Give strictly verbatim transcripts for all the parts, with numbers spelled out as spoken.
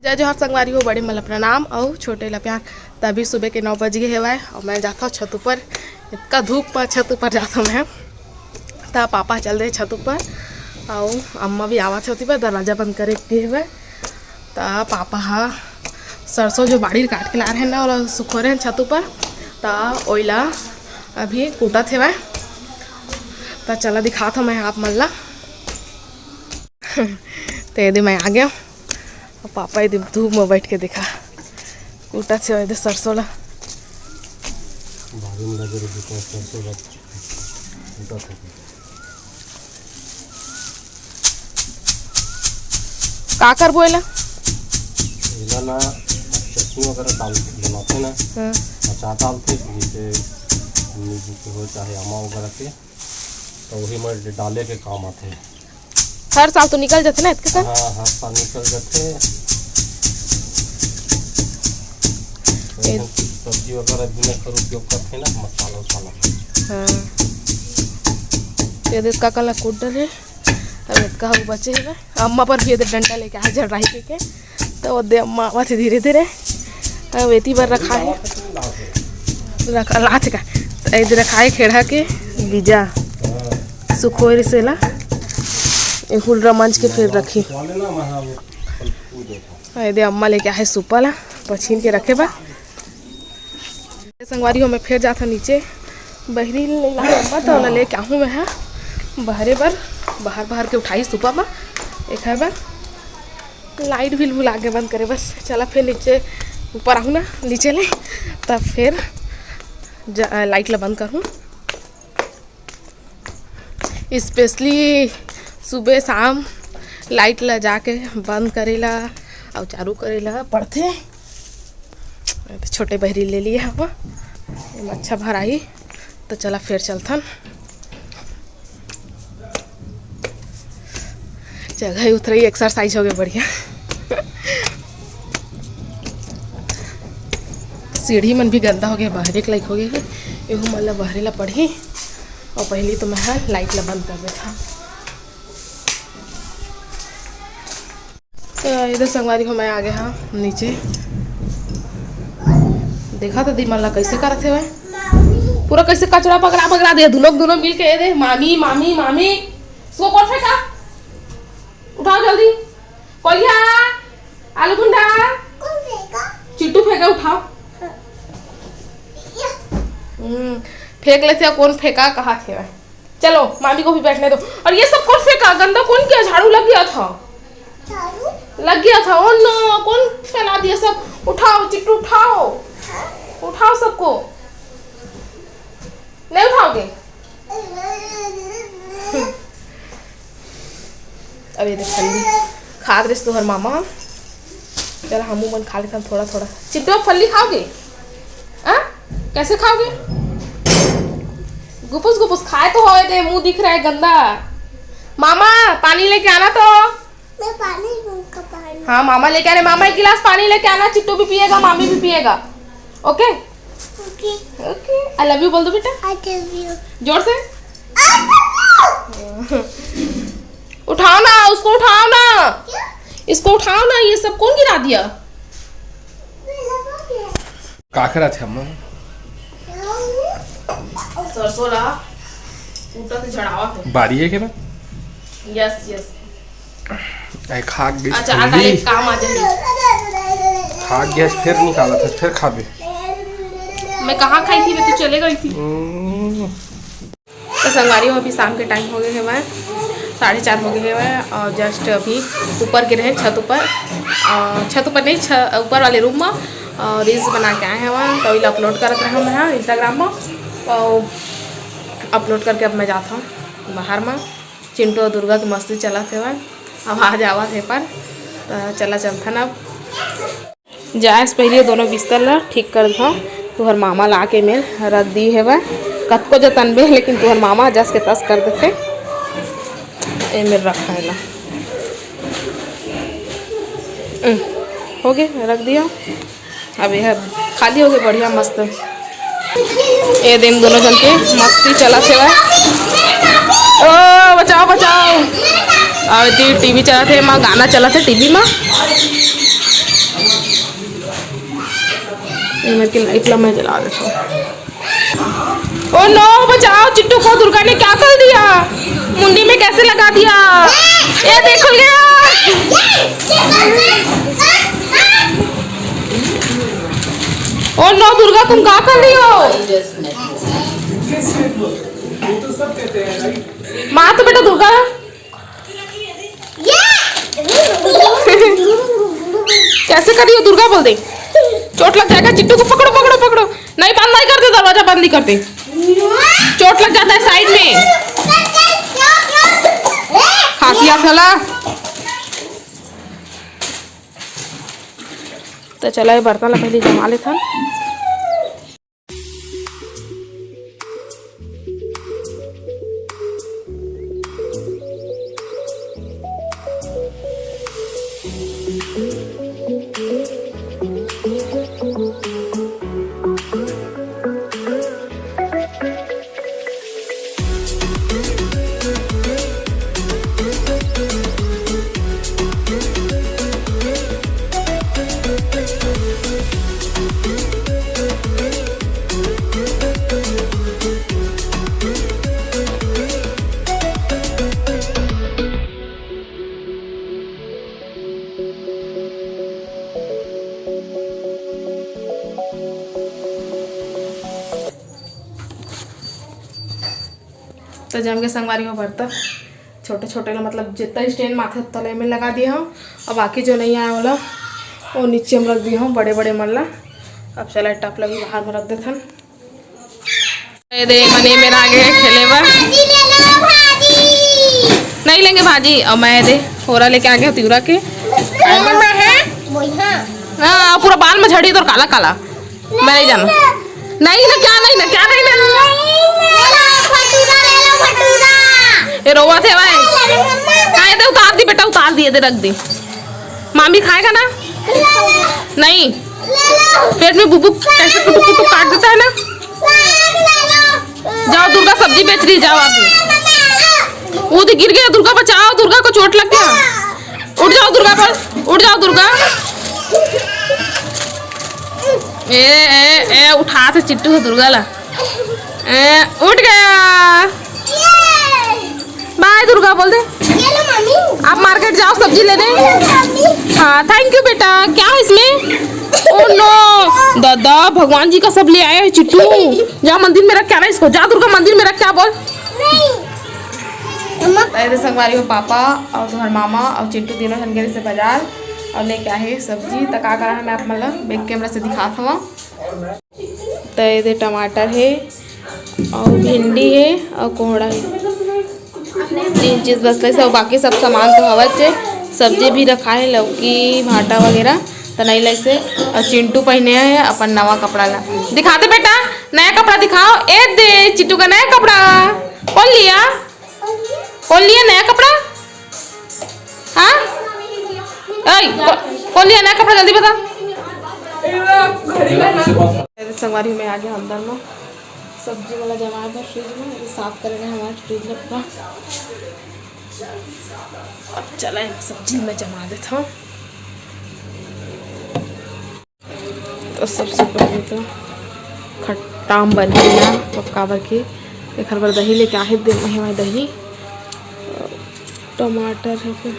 जय जोहार संगवारी हो, बड़े मन ला प्रणाम अउ छोटे ला प्यार। त अभी सुबह के नौ बज गे हेवय अउ मैं जाथव छत ऊपर। इतका धूप म छत ऊपर जाथव मैं। त पापा चल दे छत ऊपर अउ अम्मा भी आवत हे ओती बर, दरवाजा बंद करे के हेवय। त पापा ह सरसों जो बाड़ी काट के ला रहे ना, ओला सुखो रहे छत ऊपर। त ओइला अभी कूटत हेवय। त चला दिखात हव मैं आप मन ला। त एदे मैं आ गेंव। अउ पापा एदे धूप म बइठ के देखा, कूटत हे एदे सरसों ला। बारी म लगे रहिथे सरसों ला, कूटत हे। का करबो एला? एला ना चटनी वगैरह डाल, बनाथे ना, हाँ। अचार डालथे, जैसे नींबू के हो चाहे आमा वगैरह के, तो वही में डाले के काम आथे। हर साल तो निकल जाथे ना, इतके साल? हाँ, हर साल निकल जाथे। तो ए- सब्जी वगैरह बिना कर उपयोग करथे ना, मसाला उसाला। हाँ। ये देख, काका ला कूट डरे। अब एतका हव बचे हेवय। अम्मा बर भी एदे डंडा लेके आए, झड़राही के, के। त ओदे अम्मा आवत हे धीरे धीरे। अब एती बर रखा हे। रखा, लात का। त एदे रखा हे खेड़हा के बीजा। सुखोय रहिसे ला। ए हुलरा मंज के फेर रखी। हाँ, एदे अम्मा लेके आहे सुपा ला, पछीन के रखे बर। संगवारी हो, मैं फेर जाथव नीचे, बहिरी ले ला अम्मा, त ओला लेके आहूँ मैं हा बहरे बर, बहर बहर के उठाही सुपा म, एखर बर। लाइट भी भुला गे बंद करे, बस चला फेर नीचे, ऊपर आहूँ ना नीचे ले, तब फेर जा, लाइट ला बंद करहूँ। Specially सुबह शाम लाइट ला जाके बंद करेला अउ चालू करेला पड़थे। तो छोटे बहरी ले लिए हवा, एमा अच्छा भराही। तो चला फेर चलथन, जगह ही उतरही, exercise हो गए बढ़िया। सीढ़ी मन भी गंदा हो गए, बहरे के लायक हो गए हे। एहू मन ला बहरे ला पड़ही। अउ पहली तो मैं ह लाइट ला बंद कर देथव। तो इधर संगवारी हो, मैं आ गए हव नीचे। देखा तो दी मन ला कैसे करत हेवय, पूरा कैसे कचरा पकड़ा पकड़ा दे, दुनों दुनों मिल के ये दे, मामी मामी मामी, इसको कौन फेंका? उठाओ जल्दी। कोलिया, आलू गुंडा, चिट्टू फेंका, उठाओ। हम्म, फेंक लेथे, कौन फेंका, कहा थे? चलो, मामी को भी बैठने दो। और ये सब कौन फेंका? गंदा कौन किया? झाड़ू लग गया था। झाड़ू? लग गया था। Oh no, कौन फैला दिया सब? उठाओ चिट्टू, उठाओ। उठाओ सबको। नहीं उठाओगे? अब ये देख फल्ली खात रहिस तुहर मामा। चल हमू मन खा लेथन थोड़ा थोड़ा। चिंटू, अब फल्ली खाओगे? आ? कैसे खाओगे? गुपुस गुपुस खाए तो होए दे, मुंह दिख रहा है गंदा। मामा, पानी लेके आना तो। मैं पानी दूंगा, पानी। हाँ, मामा लेके आने, मामा एक गिलास पानी लेके आना, चिट्टू भी पिएगा, मामी भी पिएगा। ओके? ओके। ओके। I love you बोल दो बेटा। I love you। जोर से। I love you। उठाओ ना, उसको उठाओ ना। क्या? इसको उठाओ ना, ये सब कौन गिरा दिया? मैं लगा दिया। का करत हे अम्मा? सरसों ला कूटत झड़ावत हे। बारी हे के ना? Yes, yes। आई खाक गिस अचार फल्ली। डाले काम आ जाही। खाक गिस, फेर निकालत हे, फेर खाबे। मैं कहाँ खाई थी रे, तू चले गई थी। हम्म। तो संगवारी हो, अभी शाम के टाइम हो गए हेवय, साढ़े चार हो गए हेवय और just अभी ऊपर गे रहे छत ऊपर, अ, छत ऊपर नहीं, छ-, ऊपर वाले रूम में, और reels बना के आए हेवय, तो ओला upload करत रहे मैं Instagram में, तो upload करके अब मैं जात हूँ बाहर में। चिंटू और दुर्गा के मस्ती चलत हेवय, आवाज आवत हे पर, तो चला चलथन अब। जाए से पहिले दोनों बिस्तर ला ठीक कर देथव। तुहर मामा ला के मेर रख दी हेवय, कतको जतन बे, लेकिन तुहर मामा जस के तस कर देथे। ए मेर रखा है ला। उम, हो गे, रख दिया। अब यह खाली हो गे, बढ़िया मस्त। ए दिन दोनों जन के मस्ती चलत हेवय। ओ, बचाओ, बचाओ। और जी टीवी चलत हे, माँ गाना चलत हे टीवी में। मैं कि लाइट ला मैं जला देता हूँ। ओ नो, बचाओ, चिट्टू को दुर्गा ने क्या कर दिया, मुंडी में कैसे लगा दिया, ये देखो गया। ओ नो दुर्गा, तुम क्या कर रही हो? मार तो बेटा दुर्गा। कैसे करी हो दुर्गा, बोल दे। चोट लग जाएगा चिट्टू को। पकड़ो, पकड़ो, पकड़ो। नहीं, बंद नहीं करते, दरवाजा बंद नहीं करते। चोट लग जाता है साइड में। खांसी आ गला। तो चला, ये बर्तन ला पहले जमा लेथन। तो जम के संगवारी हो बर्तन छोटे छोटे ला, मतलब जितना स्टैंड माथे उतना ला एमे लगा दिया हूँ। और बाकी जो नहीं आया वाला वो नीचे में रख दिया हूँ, बड़े बड़े मन ला। अब चला टप लगी बाहर में रख देथन। ये दे मनी मेरा आगे खेले बर। भाजी ले लो, भाजी। नहीं लेंगे भाजी। और मैं दे होरा लेके आ गया तिवरा के। हाँ, पूरा बाल में झड़ी तो काला काला। मैं नहीं जाना। नहीं ना, क्या नहीं ना, क्या नहीं ना? ले लो, भटूरा ले लो, भटूरा। ये रोवा थे भाई। ले लो, मम्मा। हाँ, ये दे उतार दी बेटा, उतार दी, ये दे रख दी। मामी खाएगा ना? ले लो। नहीं। ले लो। पेट में बुबुक कैसे कुटुक कुटुक काट देता है ना। ले लो। जाओ दुर्गा सब्जी बेच रही है, जाओ आप। वो तो गिर गया दुर्गा, बचाओ दुर्गा को, चोट लग गया। उठ जाओ दुर्गा पर, उठ जाओ दुर्गा। ए ए ए, उठा थे चिट्टू दुर्गा ला। ए, उठ गया। बाय दुर्गा बोल दे। आप मार्केट जाओ सब्जी लेने। हाँ, थैंक यू बेटा। क्या है इसमें? ओ नो, दादा भगवान जी का सब ले आया है चिट्टू। जा मंदिर में रख के आना इसको, जा दुर्गा मंदिर में रख के आ, बोल। नहीं। अरे संगवारी हो, पापा और तुम्हारे मामा और चिंटू तीनों झन गेल से बाजार और लेके आए सब्जी। त का करा है मैं आप मन ला बैक कैमरा से दिखात हवा। त ये दे टमाटर है और भिंडी है और कोहड़ा है, तीन चीज बस। नहीं सब, बाकी सब सामान तो हवच है, सब्जी भी रखा है, लौकी भाटा वगैरह। त नहीं लैसे और चिंटू पहने है अपन नवा कपड़ा ला। दिखाते बेटा, नया कपड़ा दिखाओ। ए दे चिंटू का नया कपड़ा। कौन लिया? कौन लिया नया कपड़ा? हाँ? ओए, कौ-, कौन लिया नया कपड़ा? जल्दी बता। अरे संगवारी, मैं आ गया अंदर में। सब्जी वाला जमा है फ्रिज में, ये साफ करेंगे हमारे फ्रिज में पूरा। अब चला है सब्जी में जमा देता हूँ। तो सबसे पहले तो खट्टा आम बनही ना, तो काबर के एखर बर दही लेके आहे दे, मैं दही, टमाटर है फिर।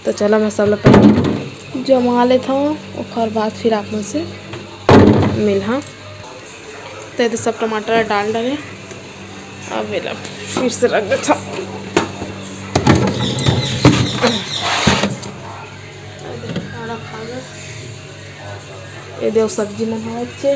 तो चला, मैं सब ला पहले जमा लेता हूँ, ओकर बाद फिर आप मन से मिलहा। तो ये तो सब टमाटर डाल डाले। अब एला फिर से रख देथव। ये दे सब्जी मन ह बचे,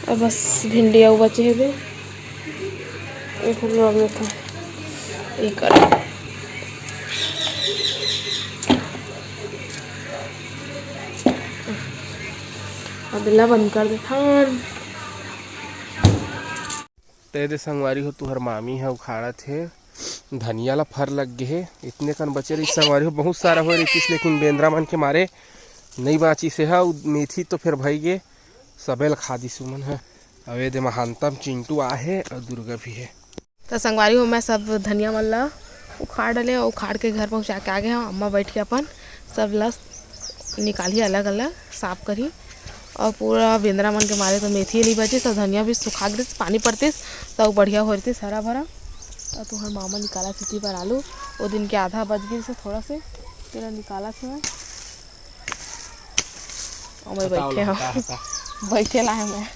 अब बस भिंडी अउ बचे हे दे। ये फूल रख देथव। ये कर अब एला बंद कर देथन। ते दे संगवारी हो, तुहर मामी ह उखाड़त हे धनिया ला, फर लग गे हे। इतने कन बचे रहिस संगवारी हो, बहुत सारा होए रहिस, लेकिन बेंदरा मन के मारे नइ बाँचिस हे। अउ मेथी तो फेर भई गे, सबे ल खा दिस उमन ह। अउ ए दे महानतम चिंटू आहे अउ दुर्गा भी हे। त संगवारी हो, मैं सब धनिया मन ला उखाड़ डले, उखाड़ के घर पहुँचा के आ गे हव। अम्मा बैठ के अपन सब ला निकालही अलग अलग, साफ करही। और पूरा बेंदरा मन के मारे तो मेथी नइ बचिस, और धनिया भी सुखा गिस, पानी पड़तिस तो बढ़िया हो रहितिस हरा भरा। और तुहर मामा निकाला सिटी पर आलू, वो दिन के आधा बच गिस थोड़ा से, तेला निकाला से मैं। और मैं बैठे हूँ, बैठे ला है मैं।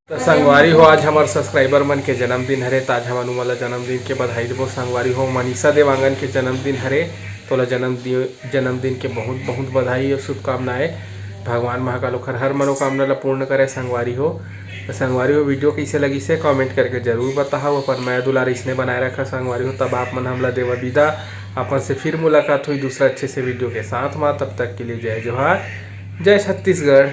तो संगवारी हो, आज हमर सब्सक्राइबर मन के जन्मदिन हरे, त आज हमन उमन ला जन्मदिन के बधाई देबो। संगवारी हो, मनीषा देवांगन के जन्मदिन हरे, तोला जन्मदि-, जन्मदिन के बहुत बहुत बधाई और शुभकामनाएं। भगवान महाकाल ओखर हर मनोकामना ला पूर्ण करे। संगवारी हो, तो संगवारी हो, वीडियो कइसे लगिस हे कमेंट करके जरूर बताहव। अपन मया दुलार इसने बनाए रखा संगवारी हो। तब आप मन हमला देवा विदा, अपन से फिर मुलाकात होही दूसरा अच्छे से वीडियो के साथ मा। तब तक के लिए जय जोहार, जय छत्तीसगढ़।